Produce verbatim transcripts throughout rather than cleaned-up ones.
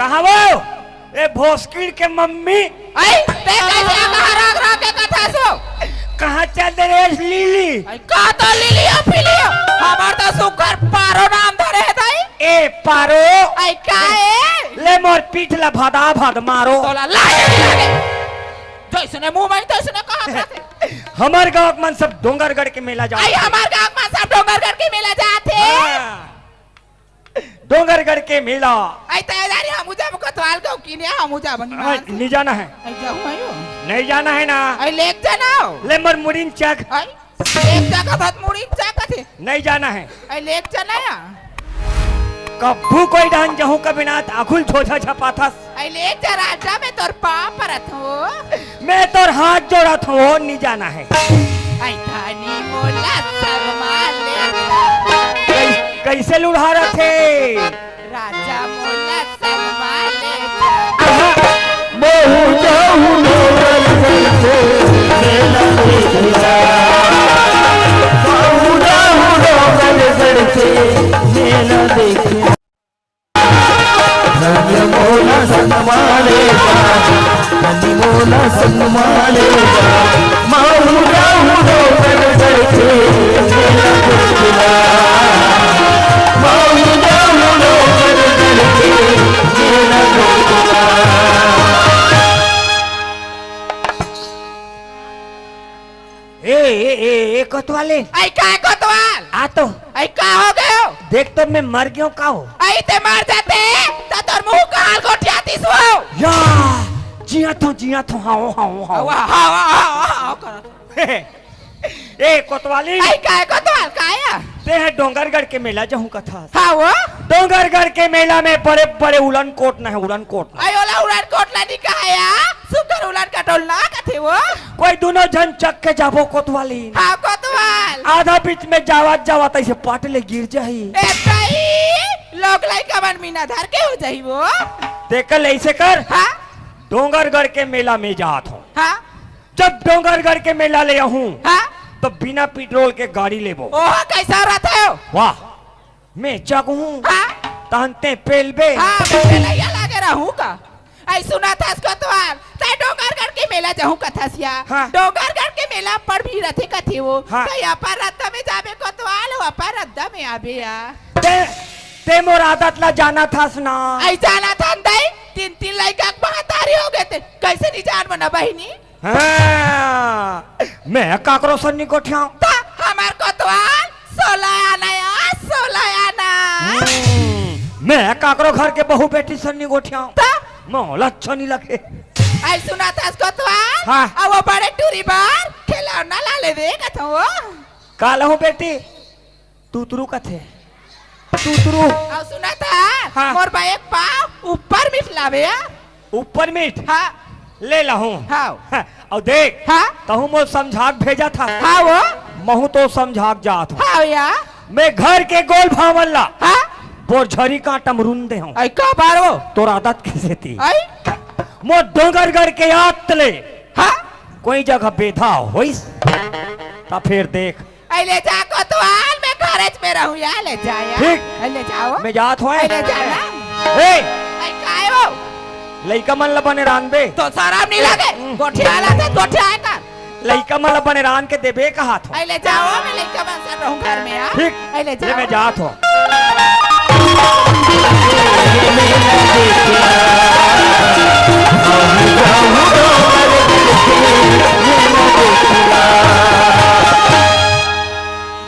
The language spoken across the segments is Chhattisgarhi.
कहाँ वो? ए भोसकिड़ के मम्मी। आई, ते कैसे आगा रग रग के कथा सो? कहाँ चल दे रे लीली? आई, का तो लीली हो पीली हो? हमार तो सुग्घर पारो नाम धरे हे दाई। ए पारो। आई, का ए? ले मोर पीठ ला भदा भद मारो। तोला लाज नहीं लागे। जैसने मुंह मारी तैसने कहा जाथे। हमर गांव के मन सब डोंगरगढ़ के मेला जाथे। आई, हमर गांव के मन सब डोंगरगढ़ के मेला जाथे। हाँ। डोंगरगढ़ के मेला। आई, तैयारी हमू जाबो कोतवाल गांव की ने, हमू जाबो नी। आई, नहीं जाना है। आई, जाहूं आयो। नहीं जाना है ना। आई, लेके जाना हो। ले मोर मुड़ीन चक। आई, लेके जा कथस मुड़ीन चक कथे। नहीं जाना है। आई, लेके जाना या। कब्बू कोई डाहन जाहूं कभी ना, आखुल झोझा झपाथस। आई, लेके जा राजा, मैं तोर पाँव परत हूँ। मैं तोर हाथ जोड़त हूँ, नहीं जाना है। आई, धनी मोला शर्मा ले। कै-, कैसे लुढ़ा रथे? राजा मोला शर्मा ले। आहा। महू जाहूं डोंगरगढ़ के मेला देखला। महू जाहूं डोंगरगढ़ के मेला देखला। धनी मोला शर्मा ले जा, धनी मोला शर्मा ले जा। महू जाहूं डोंगरगढ़ के मेला देखला। महू जाहूं डोंगरगढ़ के मेला देखला। ए, ए, ए, ए, कोतवालिन। आई, काय कोतवाल? आ तो। आई, का हो गयो? देख तो मैं मर गयो का हो? आई, ते मर जाते, त तोर मुंह काल गोठियातीस हो। या, जियत हूँ, जियत हूँ, हाओ, हाओ, हाओ। हाओ, हाओ, हाओ, हाओ, हाओ करत। ए, कोतवालिन। आई, काय कोतवाल, काय आ? ते है डोंगरगढ़ के मेला जाहूं कथस। हाँ वो? डोंगरगढ़ के मेला में बड़े-बड़े उलन कोट न है, उलन कोट न। आई, ओला उलन कोट ला नी कहे या, सुग्घर उलन कटोल ना कथे वो। कोई दुनों झन चक के जाबो कोतवालिन। हाँ, कोतवाल। आधा बीच में जावत जावत ऐसे पाट ले गिर जाही। ए भाई, लोग लइका मन मीना धर के हो जाही वो। तेकर ले ऐसे कर। हाँ? डोंगरगढ़ के मेला में जात हूँ। हाँ? जब डोंगरगढ़ के मेला ले आहूं, हाँ? तो बिना पेट्रोल के गाड़ी लेबो। ओह, कैसा रहते हो? वाह, मैं चगहूं, हाँ? तहन ते पेलबे। हाँ, मैं पेलैया लागे रहूं का? आई, सुनथस कोतवाल, तैं डोंगरगढ़ के मेला जाहूं कथस या। हाँ। डोंगरगढ़ के मेला पर भी रथे कथे वो। हाँ। तैं अपन रद्दा में जाबे कोतवाल, वो अपन रद्दा में आबे या। ते, ते मोर आदत ला जानथस ना। आई, जानथन दाई, तीन, तीन लइका के महतारी हो गे ते, कैसे नहीं जानबो ना बहिनी? हाँ, मैं काकरो सन नी गोठियाऊं। त हमर कोतवाल सोला आना या, सोला आना। हम्म, मैं काकरो घर के बहू बेटी सन नी गोठियाऊं। त? मोला अच्छा नी लगे। आई, सुनथस कोतवाल? हाँ। अब वो बड़े टूरी बर खिलौना ला लेबे कथों वो। का लहूं बेटी? तुतरू कथे। तुतरू। अउ सुनथस? हाँ। मोर बर एक पाव ऊपर मीठ लाबे या। ऊपर मीठ? हाँ। ले लहूं। हाँ। हाँ, अउ देख, हाँ। तहूं मोर समझा के भेजथस। हाँ वो। महूं तो समझा के जात हूं। हाँ या। मैं घर के गोल भावन ला। हाँ। बोरझरी कांटा म रुंद दे हूं। आई, का बार वो? तोर आदत के सेती। आई? मोर डोंगरगढ़ के आत ले। हाँ। कोई जगह बेधा होइस। त फेर देख। आई ले जा कोतवाल, मैं घरेच में रहूं या, ले जा या। ठीक। आई ले जाओ। मैं जात हूं। आई ले जा ना। ए! आई काय हो? लइका मन ल बने रांधबे। तो शरम नहीं लगे? हम्म। गोठिया ला था, गोठिया आय का? लइका मन ल बने रांध के देबे कहात हूं। आई ले जाओ, मैं लइका मन से रहूं घर में, हाँ? ठीक। आई ले ले जाओ। मैं जात हूं।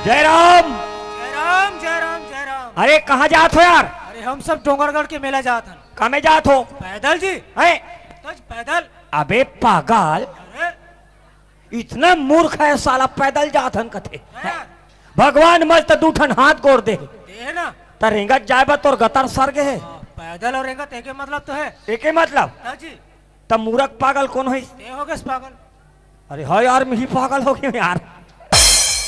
जय राम। जय राम, जय राम, जय राम। अरे, कहाँ जात हो यार? अरे, हम सब डोंगरगढ़ के मेला जात हन। कामे जात हो? पैदल जी। हैं? पैदल, पैदल। अबे पागल, अरे। इतना मूर्ख है साला, पैदल जात हन कथे। हैं? भगवान मस्त दू ठन हाथ गोड़ दे। दे ना। त रेंगत जाए बर तोर गतर सर गे हे। हाँ, पैदल अउ रेंगत एके मतलब तो हे। एके मतलब? हाँ जी। त मूरख पागल कोन होइस? ते हो गेस पागल। अरे हाँ यार, मैं ही पागल हो गेंव यार।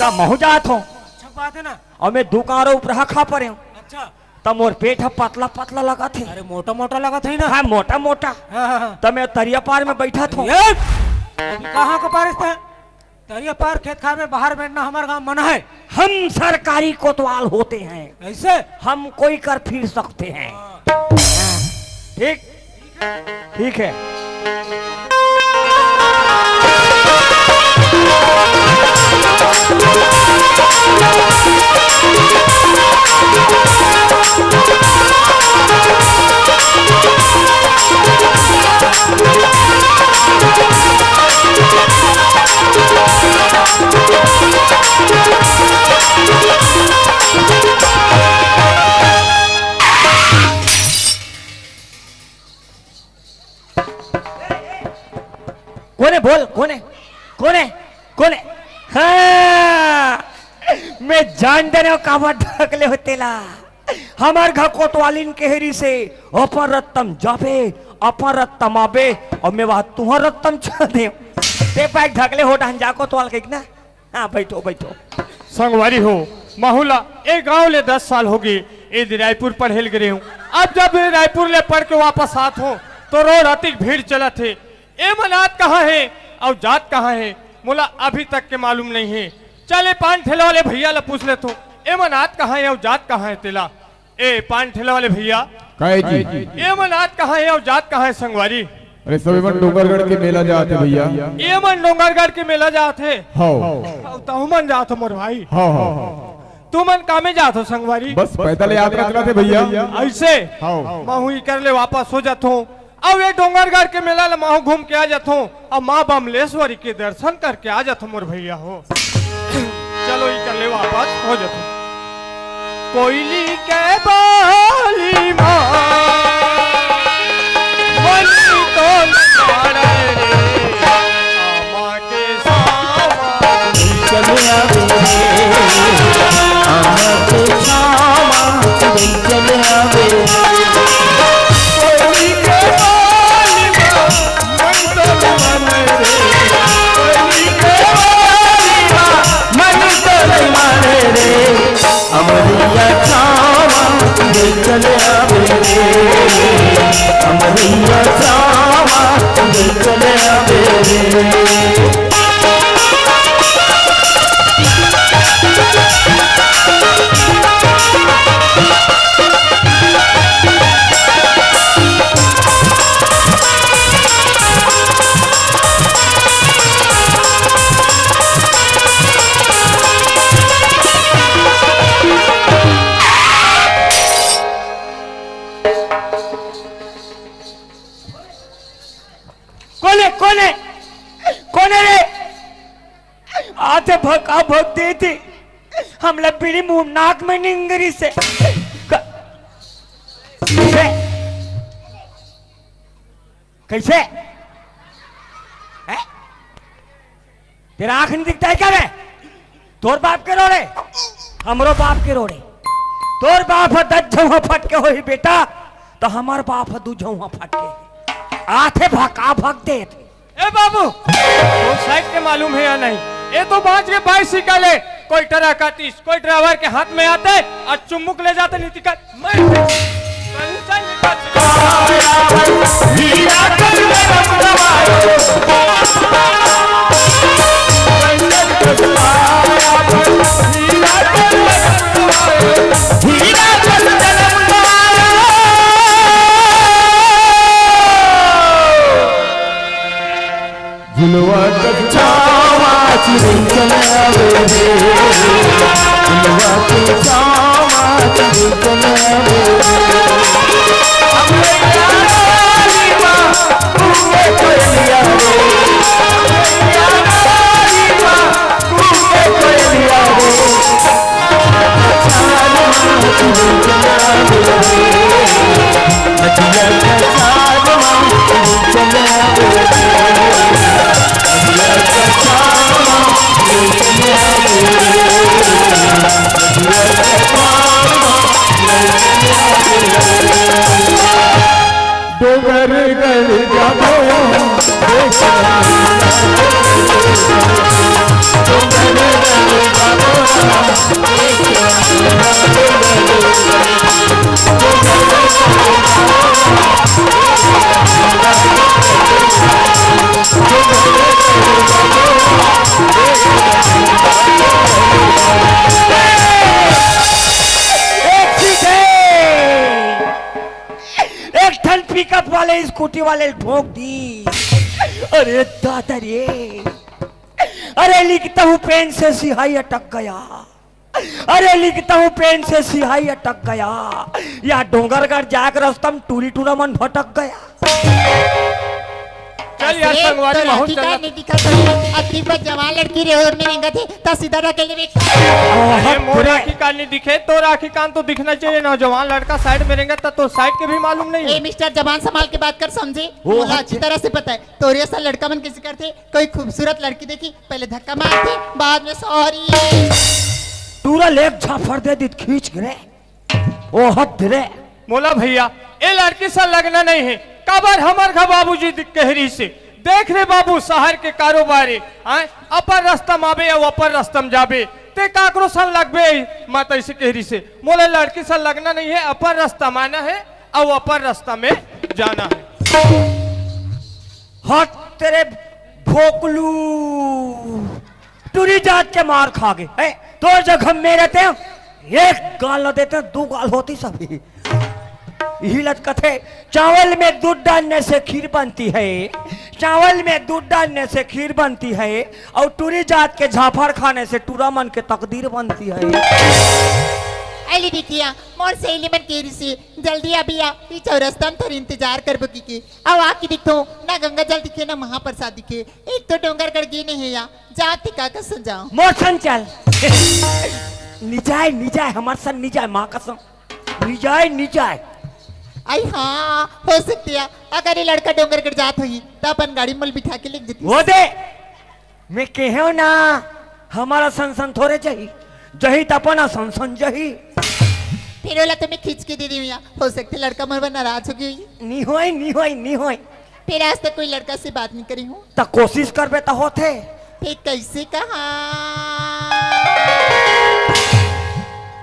त महूं जात हंव। अच्छा बात हे ना। अउ मैं दू कांरो उपरहा खा परेंव। अच्छा। त मोर पेट ह पतला पतला लगत हे। अरे मोटा मोटा लगत हे ना। हाँ, मोटा मोटा। हाँ, हाँ, हाँ। त मैं तरिया पार में बइठत हंव। ये! अभी कहाँ के पार हे? तरिया पार खेत खार में बाहर बैठना हमर गांव मना हे। हम सरकारी कोतवाल होते हैं। ऐसे? हम कोई कर फिर सकते हैं। हाँ। ठीक, ठीक है। कोन हे बोल, कोन हे? कोन हे? कोन हे? हाँ, मैं जान डरेंव काबर ढकले हो तेला। हमर घर कोतवालिन कहे रिहिसे, अपन रत्तम जाबे, अपन रत्तम आबे, अउ मैं वहाँ तुँहर रत्तम चल देंव। ते पाय ढकले हो डहन जा कोतवाल कहिके ना। हाँ, बइठो, बइठो। संगवारी हो, महूँ ला ए गाँव ले दस साल होगे, ए दे रायपुर पढ़े ल गे रहेंव। अब जब रायपुर ले पढ़ के वापस आत हों, तो रोड अतिक भीड़ चलत हे। एमन आत कहाँ हे अउ जात कहाँ हे, मोला अभी तक के मालूम नइ हे। चल, ए पान ठेला वाले भइया ला पूछ लेथों, एमन आत कहाँ हे अउ जात कहाँ हे तेला। ए पान ठेला वाले भइया, का हे जी? एमन आत कहाँ हे अउ जात कहाँ हे संगवारी? अरे, सब एमन डोंगरगढ़ के मेला जात हे भइया। एमन डोंगरगढ़ के मेला जात हे? हव। अउ तहूँ मन जात हो मोर भाई? हव, हव। तुमन कामे जात हो संगवारी? बस पैदल यात्रा चलत हे भइया। अइसे? हव। महूँ इकर ले वापस हो जाथों। अउ ए डोंगरगढ़ के मेला ल महूँ घूम के आ जाथों, अउ माँ बमलेश्वरी के दर्शन करके आ जाथों मोर भइया हो। चलो, इकर ले वापस हो जाथों। कोयली के बोली माँ, मन तो नारे रे, आमा के सामा। चले आवे रे, आमा के छावा, चले आवे रे। कोई के बोली बा, मन तो न माने रे। कोई के बोली बा, मन तो न माने रे। अमरिया छावा, चले आवे रे। अमरिया छावा, चले आवे रे। कोन हे, कोन हे, कोन हे रे? आथे भका भक देथे। हमला बीड़ी मुंह नाक में निंगरी से। क-, कइसे? कइसे? हैं? तेरा आँख नहीं दिखता है क्या बे? तोर बाप के रोड़े, हमरो बाप के रोड़े। तोर बाप ह दस झउहा फटके होही बेटा, त हमर बाप ह दू झउहा फटके। आथे भका भक देत। ए बाबू, तोर साइड के मालूम हे या नहीं? ए तो बाँच गे bicycle हे, कोई ट्रक आतिस, कोई ड्राइवर के हाथ में आते, अउ चुम्मुक ले जाते नीति का। झुलवा के छावा चिरई चल आवे रे, झुलवा के छावा चिरई चल आवे रे। हमरे यारी माँ, कूके कोयलिया रे, हमरे यारी माँ, कूके कोयलिया रे। डोंगरगढ़ जाबो, एक सीधे, एक ठन पीका स्कूटी वाले ठोक दी। अरे दादा रे, अरे लिखता हूँ पेन से सिहाई अटक गया, अरे लिखता हूँ पेन से सिहाई अटक गया, या डोंगरगढ़ जाके रस्ता में टूरी टूरा मन भटक गया। चल यार, अरे, संगवारी तो माहौल राखी चल का रहा। नहीं दिखा तो अति पर जवान लड़की रे और में रेंगत हे, त सीधा रखे ले बेटा। अरे, मोर आँखी कान नहीं दिखे, तोर आँखी कान तो दिखना चाहिए। नौजवान लड़का साइड में रेंगत त तोर साइड के भी मालूम नहीं ए है। मिस्टर, जबान संभाल के बात कर, समझे? वो मोला हद अच्छी है। तरह से पता है, तोरे असन लड़का मन कैसे करते। कोई खूबसूरत लड़की देखी, पहले धक्का मारते, बाद में सॉरी। टूरा लेक झाफड़ दे दित खींच के रे। ओ हद रे। मोला भैया, ए लड़की से लगना नहीं है। काबर हमर घर बाबूजी दिक कह रही से, देख रे बाबू, शहर के कारोबारी, आय, अपन रास्ता में आबे अउ अपन रास्ता में जाबे, ते काकरो सन लगबे, माता इसे कह रही से। मोला लड़की से लगना नहीं है, अपन रास्ता में आना है अउ अपन रास्ता में जाना है। हट तेरे भोकलू, टूरी जात के मार खा गे। ए, तोर जगह में रहते हैं, एक गाल न देते हैं, दो गाल होती सभी। यही लत कथे, चावल में दूध डालने से खीर बनती है, चावल में दूध डालने से खीर बनती है, और टूरी जात के झाफड़ खाने से टूरा मन के तकदीर बनती है। अली बिटिया, मोर सहेली मन के रिसी, जल्दी अभी आ, ई चौरस्ता में तोर इंतजार करबो की के। अब आके देखो, ना गंगा जल दिखे, ना महाप्रसाद दिखे। एक तो डोंगरगढ़ गे नहीं है या, जाती का कसन जाओ। मोर सन चल। निजाय, निजाय, हमर सन निजाय, माँ कसम। निजाय, निजाय। आई हाँ, हो सकती है, अगर ये लड़का डोंगरगढ़ जात होई, त अपन गाड़ी में बिठा के लेग जती। वो दे, मैं कहेव ना, हमर सन सन थोरे जही, जही त अपन सन सन जही। फिर ओला तो मैं खींच के दे देहूँ या, हो सकते लड़का मोर बर नाराज हो गई। नी होय, नी होय, नी होय। फिर आज तक कोई लड़का से बात नहीं करी हूँ। त कोशिश करबे त होथे। फिर कैसे कहा?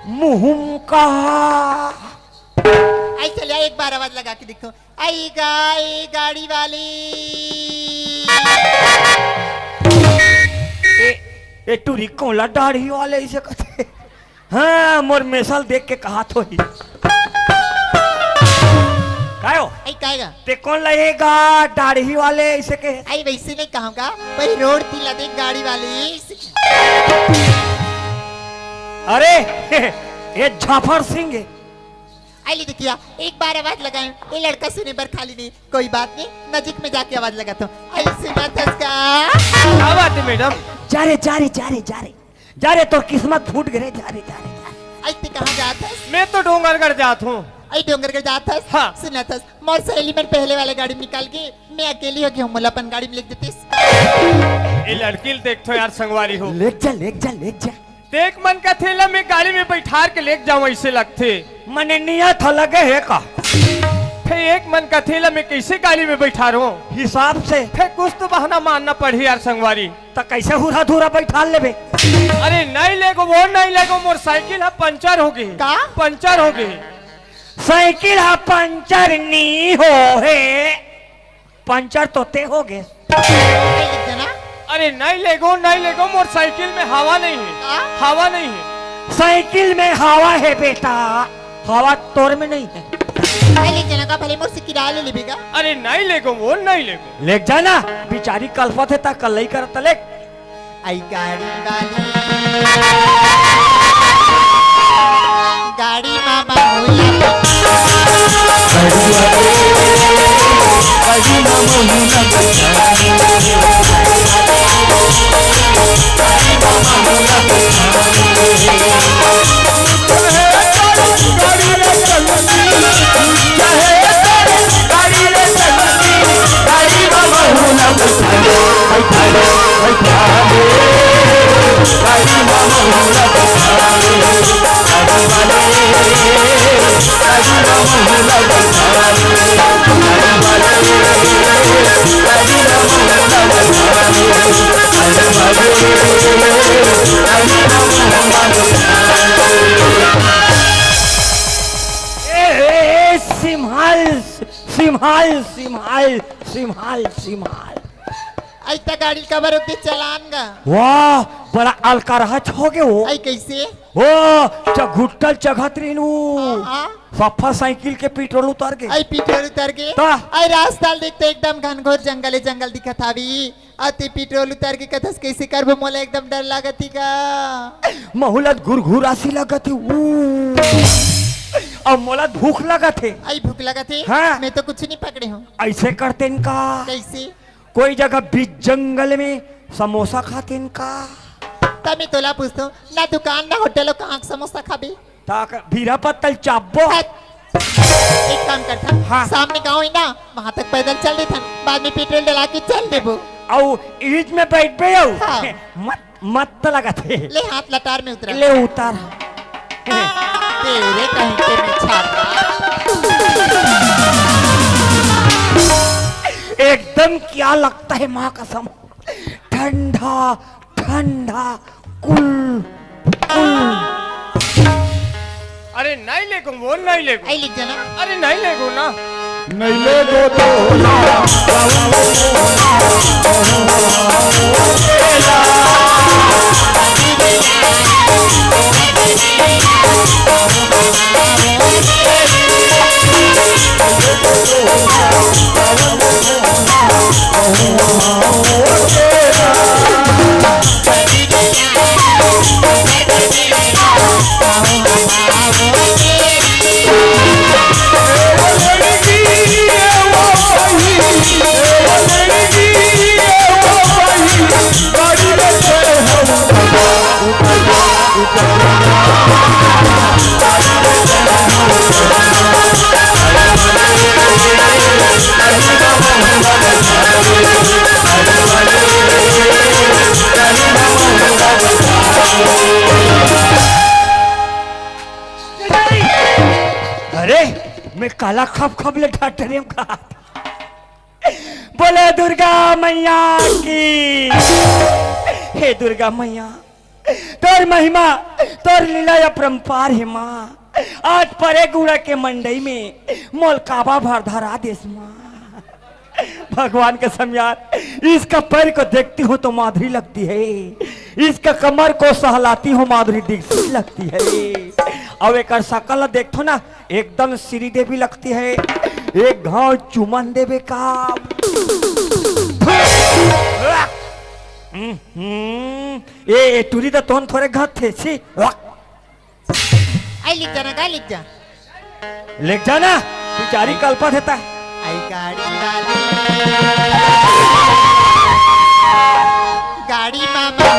मुहुम कहा। आई चलिया, एक बार आवाज लगा के देखो। आई गा, आई गाड़ी वाली। ए, ए टूरी कोन ला दाढ़ी वाले इसे कथे? हाँ, मोर मेसल देख के कहात होही। कायो? आई काएगा? ते कोन ला ए गा दाढ़ी वाले इसे के? आई वैसे नहीं कहूँगा, भाई रोड तिला देख गाड़ी वाली इसे। अरे, ये झाफड़ सिंह है। आई ले देखिया, एक बार आवाज लगाए, ये लड़का सुने बर खाली नहीं, कोई बात नहीं, नजीक में जाके आवाज लगाता हूँ। आई सुना थस का? क्या बात है मैडम? जा रे, जा रे, जा रे, जा रे, जा रे, तोर किस्मत फूट गे रे, जा रे, जा रे, जा रे। आई ते कहाँ जात हस? मैं तो डोंगरगढ़ जात हूँ। आई डोंगरगढ़ जात हस? हाँ। सुना थस, मोर सहेली मन पहले वाले गाड़ी में निकाल के, मैं अकेली हो गई हूँ, मोला अपन गाड़ी में लेग देतिस। ए लड़की ल देख तो यार, संगवारी हो। लेग जा, लेग जा, लेग जा। देख मन कथे ला मैं गाड़ी में बैठार के लेग जाऊं, ऐसे लगथे। मने नियत ह लगे हे का? फे एक मन कथे ला मैं कैसे गाड़ी में बैठारूं? हिसाब से। फे कुछ तो बहाना मारना पड़ही यार संगवारी। त कैसे हुरा धुरा बैठार लेबे? अरे नहीं लेगो, वो नहीं लेगो, मोर साइकिल ह पंचर हो गई। का? पंचर हो गई। साइकिल ह पंचर नी हो हे। पंचर तो ते हो गे। नहीं लेग जाना। अरे नहीं लेगो, नहीं लेगो, मोर साइकिल में हवा नहीं है। का? हवा नहीं है। साइकिल में हवा है बेटा, हवा तोर में नहीं है। नहीं लेग जाना का, भले मोर से किराया ले लेबे का। अरे नहीं लेगो, वो नहीं लेगो। लेग जाना, बिचारी कलपत हे ता कल्लई करत ले। आई गाड़ी वाली, गाड़ी मामा होला। ए, ए, ए, सिम्हाल, सिम्हाल, सिम्हाल, सिम्हाल, सिम्हाल। अई त गाड़ी ल काबर रोक दे, चलान गा। वाह, बड़ा अलकरहच हो गे वो। अई कइसे? ओ, चघुट्टल चघत रहिन वो। हाँ, हाँ। सफा साइकिल के पेट्रोल उतर गे। अई पेट्रोल उतर गे। त? अई रास्ता ल देख त एकदम घनघोर जंगले जंगल दिखत हावी। अउ ते पेट्रोल उतर के कथस कइसे करबो, मोला एकदम डर लागत ही गा। महू ल त घुरघुरासी लागत हे। ऊ। अउ मोला त भूख लागत हे। अई भूख लागत हे? हाँ। मैं तो कुछ नहीं पकड़े हूँ। अइसे करतेन का? कइसे? कोई जगह बीच जंगल में समोसा खातेन का? त मैं तोला पूछथों, ना दुकान ना होटल हो, कहाँ के समोसा खाबे? त का भीरा पत्तल चाबो? हट। एक काम करथन, हाँ। सामने गाँव हे ना, वहाँ तक पैदल चल देथन, बाद में पेट्रोल डला के चल देबो। अउ ईच में बइठबे अउ हाँ। मत, मत त लागत हे। ले हाथ लटार में उतरा। ले उतर। तेरे कहीं के मैं छाता। एकदम क्या लगता है माँ कसम, ठंडा ठंडा कुल कुल। अरे नहीं लेगो, वो नहीं लेगो। अई लिख जाना। अरे नहीं लेगो ना। नहीं लेगो तो अरे, मैं काला खप खप ले ठाठरेंव का। बोले दुर्गा मैया की। हे दुर्गा मैया, तोर महिमा, तोर लीला अपरंपार हे माँ। आज परे गुड़ा के मंडई में मोल काबा भर धरा देस माँ। भगवान कसम यार, इसका पैर को देखती हूँ तो माधुरी लगती है, इसका कमर को सहलाती हूँ माधुरी दीक्षित लगती है। अउ एकर सकल ल देखथों ना, एकदम श्रीदेवी लगती है। एक घाव चुमन देबे का। हम्म, ए, ए टूरी त तोन थोरे घात थे, छी। अई लिख जाना, का लिख जा? लिख जाना, बिचारी कलपत हे ता। अई गाड़ी वाले। गाड़ी मामा।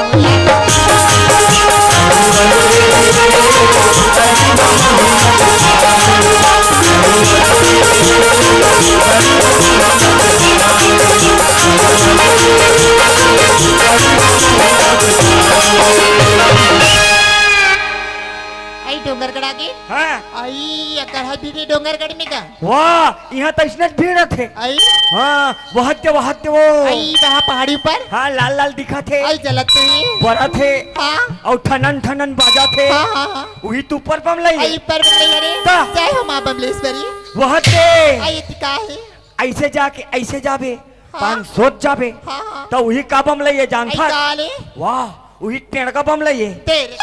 अई डोंगरगढ़ आगे? हाँ। अई, अकरहा भीड़ हे डोंगरगढ़ में का? वाह, इहाँ त इसने भीड़ रथे। अई? हाँ, वहत दे, वहत दे वो। अई, वहाँ पहाड़ी ऊपर? हाँ, लाल लाल दिखत हे। अई, जलत तो हे। बरत हे। हाँ। अउ ठनन ठनन बाजत हे। हाँ, हाँ, हाँ। उही तो ऊपर बमलई हे। अई, ऊपर बमलई हे रे। का? जय हो माँ बमलेश्वरी। वहत दे। अई, एती का हे? अइसे जाके, अइसे जाबे। हाँ। पान सोच जाबे। हाँ, हाँ। त उही का बमलई हे जानथस? अई, का ले? वाह। उही टेंड़का बमलई हे। तेरे।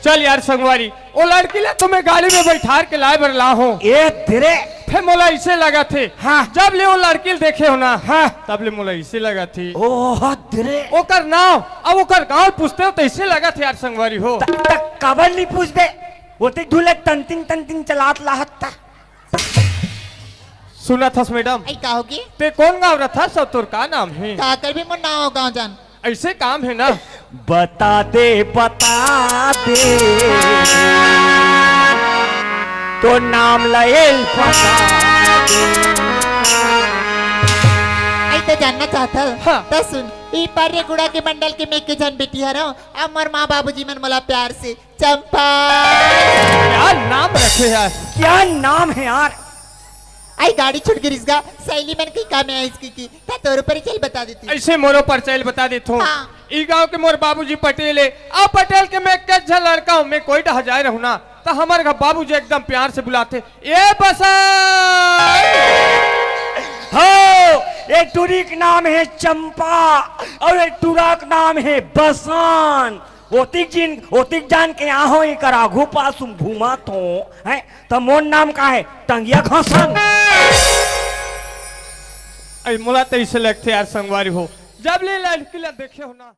चल यार संगवारी, ओ लड़की ला तो मैं गाड़ी में बइठार के लाय बर लाय हों। ए तेरे। फेर मोला अइसे लगत हे, हाँ। जब ले ओ लड़की ल देखे हों ना, हाँ। तब ले मोला अइसे लगत हे। ओ, हाँ, तेरे। ओकर नाव, अब ओकर गाँव पूछतेंव त अइसे लगत हे यार संगवारी हो। त, त काबर नइ पूछबे? ओती धुले तंतिंग तंतिंग चलात लाहत ता। सुनत हस मैडम? अई का होगे? ते कोन गाँव रथस अउ तोर का नाम हे? का करबे मोर नाव गाँव जान। अइसे काम हे ना। बता दे, बता दे, तोर नाम ल एल पता दे। अई त जानना चाहत हस? हाँ। त सुन, ई पर्रे गुड़ा के मंडल के मैं एक झन बेटी हरंव, अउ मोर माँ बाबूजी मन मोला प्यार से चंपा। क्या नाम रखे यार। क्या नाम हे यार। अई गाड़ी छूट गे रिहिस गा, सहेली मन कहि का मैं आइस कहिके, त तोरो परिचय ल बता देतेंव। अइसे मोरो परिचय ल बता देथों। हाँ। ई गाँव के मोर बाबूजी पटेल हे, अउ पटेल के मैं एक झन लड़का हों, मैं कोई डहा जाय रहूँ ना, त हमर घर बाबूजी एकदम प्यार से बुलाथे, ए बसंत। हो, एक टुरी के नाम हे चंपा, अउ एक टुरा के नाम हे बसंत। ओतिक जिन ओतिक जान के आहो, एकर आघू पासू म घूमत हो, हैं? त मोर नाम का हे? टंगिया घसन। अरे मोला तो ऐसे लगथे यार संगवारी हो, जब ले लड़की ला देखे हो ना,